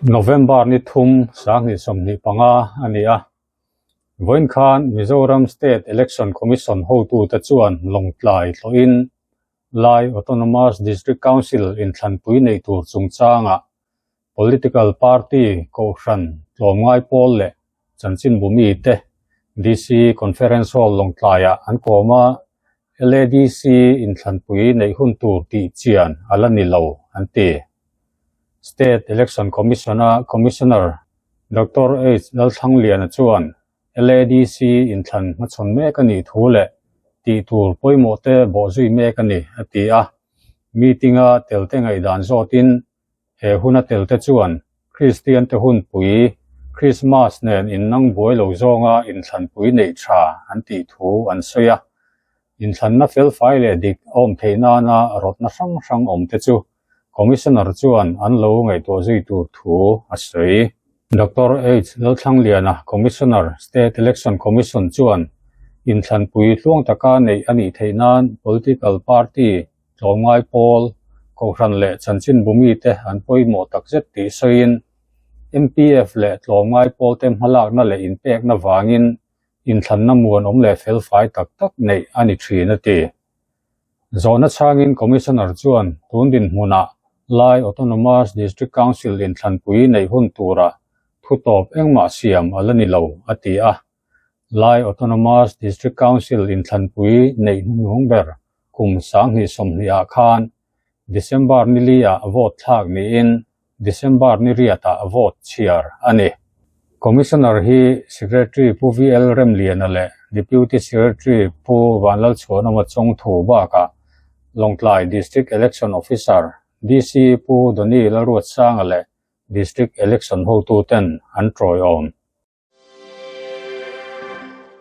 November ni thum 2025 a ni a. Vawiin khan Mizoram State Election Commission hotute chuan Lawngtlai tlawhin Lai Autonomous District Council inthlanpui neih tur chungchangah Political Party Kohhran tlawmngai pawl leh chanchinbu mite DC Conference Hall Lawngtlaiah an kawm a, LADC inthlanpui neih hun tur tih chian a la ni lo an ti. State Election Commission-a Commissioner Doctor H Lalthlangliana chuan LADC inthlan hmachhawn mek a nih thu leh tih tur pawimawh te bawhzui mek a ni, a ti a. Meeting-a telte ngaihdan zawtin He huna telte chuan Kristiante hunpui Krismas nen innang buai lo zawnga inthlanpui neih tha an tih thu an sawi a. Inthlanna felfai leh dik a awm theih nana rawtna hrang hrang awmte chu Commissioner chuan an lo ngaihtuah zui tur thu a sawi. Doctor H. Lalthlangliana, Commissioner, State Election Commission chuan inthlanpui tluang taka neih a nih theih nan political party Tlawmngai pawl, Kohhran leh chanchinbu mite an pawimawh takzet tih sawiin, MPF leh tlawmngai pawlte hmalakna leh inpekna vangin inthlanna muanawm leh felfai tak tak neih a ni thin a ti. Zawhna chhangin Commissioner chuan tun dinhmunah Lai Autonomous District Council inthlanpui neih hun turah thutawp engmah siam a la ni lo a ti a. Lai Autonomous District Council inthlanpui neih hnuhnung ber kum 2020 ah khan December ni li ah vote thlak niin December ni riat ah vote chhiar a ni. Commissioner hi Secretary Pu VL Remliana leh Deputy Secretary Pu Vanlalchhuanawma Chawngthu bakah Lawngtlai District Election Officer DC Pu Donny Lalruatsanga leh District Election hotuten an tawiawm.